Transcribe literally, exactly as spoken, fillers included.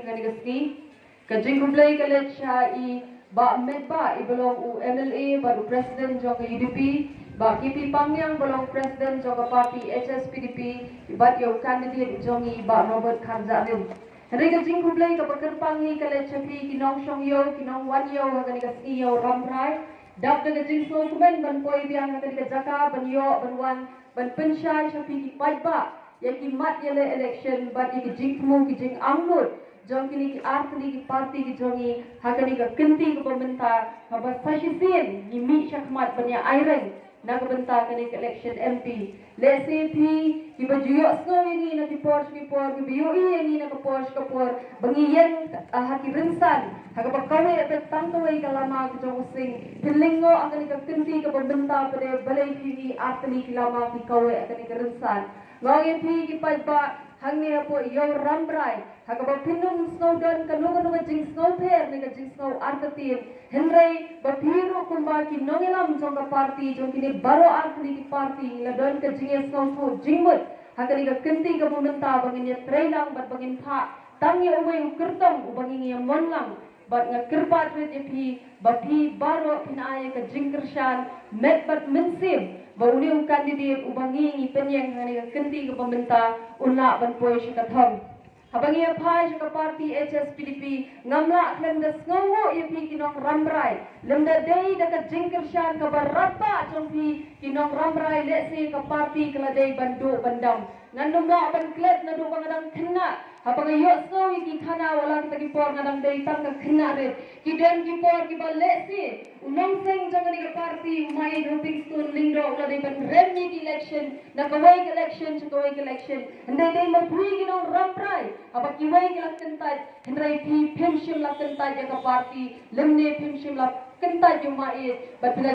Kane ka sngi ka jingkhublei ka leit sha i Bah Metbah, i ba long u M L A bad u President jong ka U D P, Bah K P Pangniang, ba long President jong ka party H S P D P, bad ïa u candidate jong i Bah Robert Kharjahrin. Hynrei ka jingkhublei kaba kyrpang hi ka leit sha phi ki nongshong ïew, ki nongwan ïew ha kane ka sngi ïew Rambrai. Dap da ka jingsngewkmen ban poi biang ha kane ka jaka ban ïoh ban wan ban pynshai sha phi ki paidbah ïa ki mat ïaleh election bad ïa ki jingthmu ki jingangnud jong kine ki artylli ki party ki jong ngi ha kane ka kynti kaba mynta, haba sa shisien ngi mih shakhmat ban ïa aireng na ka bynta kane ka election M P. Lehse phi kiba ju ïohsngew ïa ngi na ki por sha ki por, kiba ïohi ïa ngi na ka por sha ka por, ba ngi ïeng, ah, ha ki rynsan ha kaba kawei beit tang kawei ka lama ka jong u sing, phin lyngngoh ha kane ka kynti kaba mynta pat de balei phi ngi artylli ki lama ki kawei ha kane ka rynsan. Nga ong ïa phi ki paidbah hangne hapoh ïew Rambrai, ha kaba phin ym sngew don kano kano ka jingsngewpher ne ka jingsngew artatien, hynrei ba phi ruh kumba ki nongïalam jong ka party, jong kine baroh artylli ki party, ngi la don ka jingïasngewthuh jingmut ha kane ka kynti kaba mynta ba ngin ïatreilang bad ba ngin phah tang ïa uwei u kyrtong uba ngin ïamon lang. Bad nga kyrpad rit ïa phi ba phi baroh phin ai ïa ka jingkyrshan met bad mynsiem ba une u candidate uba ngi ngi pynïeng ha kane ka kynti kaba mynta un lah ban poi sha ka thong. Haba ngi ïa phai sha ka party H S P D P, ngam lah khlem da sngewnguh ïa phi ki nong Rambrai. Lymda dei da ka jingkyrshan kaba radbah jong phi ki nong Rambrai, lehse ka party ka la dei ban duh ban dam. Ngan ym lah ban klet naduh ba nga dang khynnah. Haba nga ïohsngew ïa ki khana, wat la kita ki por nga dang dei tang ka khynnah rit. Ki don ki por kiba lehse u nongseng jong kane ka party, u Maieit Hopingstone Lyngdoh, u la dei ban rem ïa ki election na kawei ka election sha kawei ka election. Hynrei dei ma phi ki nong Rambrai, haba kiwei ki la kyntait, hynrei phi phim shym la kyntait ïa ka party, lymne phim shym la kyntait ïa u Maieit, bad phi la